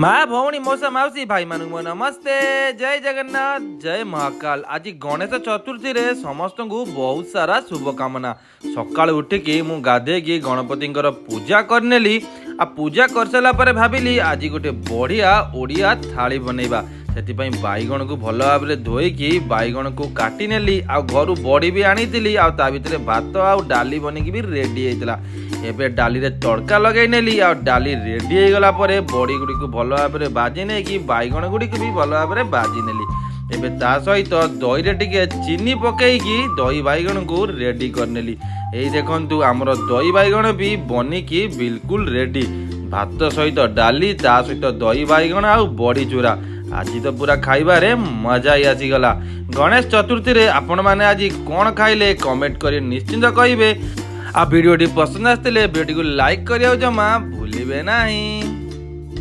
ମା, ଭଉଣୀ, ମଉସା, ମାଉସୀ, ଭାଇମାନଙ୍କୁ ମୋ ନମସ୍ତେ। ଜୟ ଜଗନ୍ନାଥ, ଜୟ ମହାକାଲ। ଆଜି ଗଣେଶ ଚତୁର୍ଥୀରେ ସମସ୍ତଙ୍କୁ ବହୁତ ସାରା ଶୁଭକାମନା। ସକାଳୁ ଉଠିକି ମୁଁ ଗାଧେଇକି ଗଣପତିଙ୍କର ପୂଜା କରିନେଲି। ଆଉ ପୂଜା କରିସାରିଲା ପରେ ଭାବିଲି ଆଜି ଗୋଟେ ବଢ଼ିଆ ଓଡ଼ିଆ ଥାଳି ବନେଇବା। ସେଥିପାଇଁ ବାଇଗଣକୁ ଭଲ ଭାବରେ ଧୋଇକି ବାଇଗଣକୁ କାଟି ନେଲି। ଆଉ ଘରୁ ବଡ଼ି ବି ଆଣିଥିଲି। ଆଉ ତା ଭିତରେ ଭାତ ଆଉ ଡାଲି ବନିକି ବି ରେଡ଼ି ହେଇଥିଲା। ଏବେ ଡାଲିରେ ତଡ଼କା ଲଗେଇ ନେଲି। ଆଉ ଡାଲି ରେଡ଼ି ହେଇଗଲା ପରେ ବଡ଼ି ଗୁଡ଼ିକୁ ଭଲ ଭାବରେ ଭାଜି ନେଇକି ବାଇଗଣ ଗୁଡ଼ିକୁ ବି ଭଲ ଭାବରେ ଭାଜି ନେଲି। ଏବେ ତା ସହିତ ଦହିରେ ଟିକେ ଚିନି ପକେଇକି ଦହି ବାଇଗଣକୁ ରେଡ଼ି କରିନେଲି। ଏଇ ଦେଖନ୍ତୁ, ଆମର ଦହି ବାଇଗଣ ବି ବନିକି ବିଲକୁଲ ରେଡ଼ି। ଭାତ ସହିତ ଡାଲି, ତା ସହିତ ଦହି ବାଇଗଣ ଆଉ ବଡ଼ି ଚୁରା, ଆଜି ତ ପୁରା ଖାଇବାରେ ମଜା ହିଁ ଆସିଗଲା। ଗଣେଶ ଚତୁର୍ଥୀରେ ଆପଣମାନେ ଆଜି କ'ଣ ଖାଇଲେ, କମେଣ୍ଟ କରି ନିଶ୍ଚିନ୍ତ କହିବେ। ଆଉ ଭିଡ଼ିଓଟି ପସନ୍ଦ ଆସିଥିଲେ ଭିଡ଼ିଓଟିକୁ ଲାଇକ୍ କରିବାକୁ ଜମା ଭୁଲିବେ ନାହିଁ।